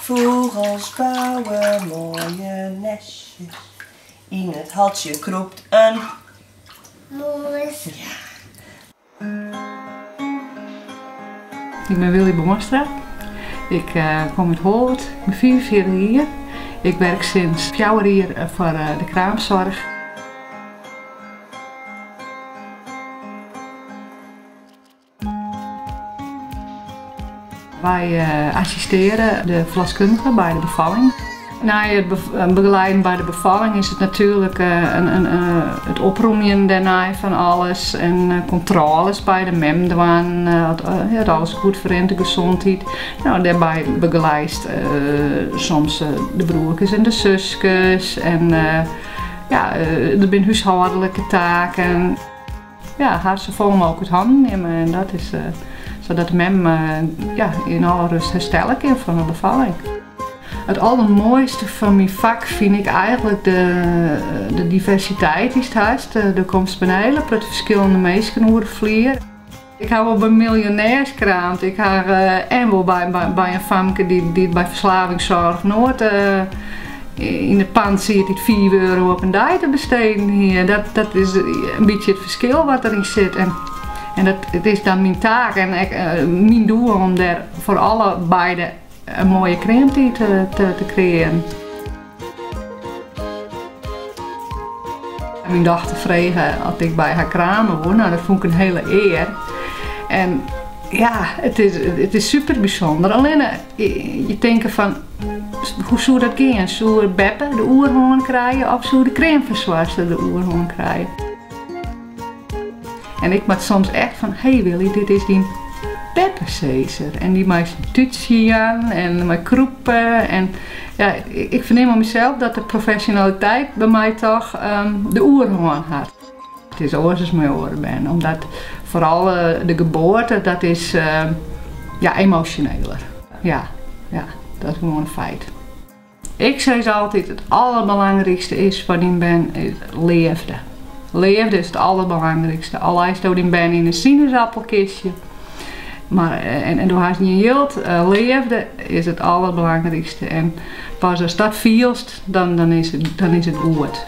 Fûgels bouwe moaie nestjes. Yn it hotsje krûpt in. Mûs. Ik bin Willy Boonstra. Ik kom út Holwert. Ik bin 45 jier. Ik werk sinds fjouwer jier foar de kraamzorg. Wy assistearje de ferloskundige by de befalling. Nei it begeleiden by de befalling is it natuerlik it opromjen dêrnei fan alles en kontrôles by de mem dwaan, dat alles goed ferrint, de gezondheid. No, dêrby begeleidst soms de broerkes en de suskes en ja, der binne húshâldlike taken. Ja, har safolle mooglik út hannen nimme en dat is sadat de mem ja, yn alle rust herstelle kin fan de befalling. It aldermoaiste fan myn fak fyn ik eigentlik de diversiteit dy'tst hast. Der komst by in hiele protte ferskillende minsken oer de flier. Ik ha wol by miljonêrs kraamd, ik ha en wol by in famke dy't by Verslavingszorg Noord yn it pand siet dy't fiif euro op in dei te besteden hie. Dat is in bytsje it ferskil wat deryn sit. En dat it is dan myn taak en ek myn doel om dêr foar alle beide in moaie kreamtiid te kreëaren. Myn dochter frege oft ik by har krame woe. No, dat fûn ik in hiele ear. En ja, it is super bysûnder. Allinne, je tinke fan, hoe soe dat gean? Soe beppe de oerhân krije of soe de kreamfersoarchster de oerhân krije? En ik moat soms echt fan, hé Willy, dit is dyn beppesizzer. En dy meist in tútsje jaan en mei krûpe. En ja, ik fernim oan mysels dat de profesjonaliteit by my toch de oerhân hat. It is oars as mei oare bern, omdat foaral de geboarte, dat is ja, emosjoneler. Ja, ja, dat is gewoan in feit. Ik sis altyd, it alderbelangrykste is foar dyn bern is leafde. Leafde is it alderbelangrykste. Al leisto dyn bern yn in sinesappelkistje, mar en do hast gjin jild, leafde is it alderbelangrykste. En pas ast dat fielst, dan is it goed.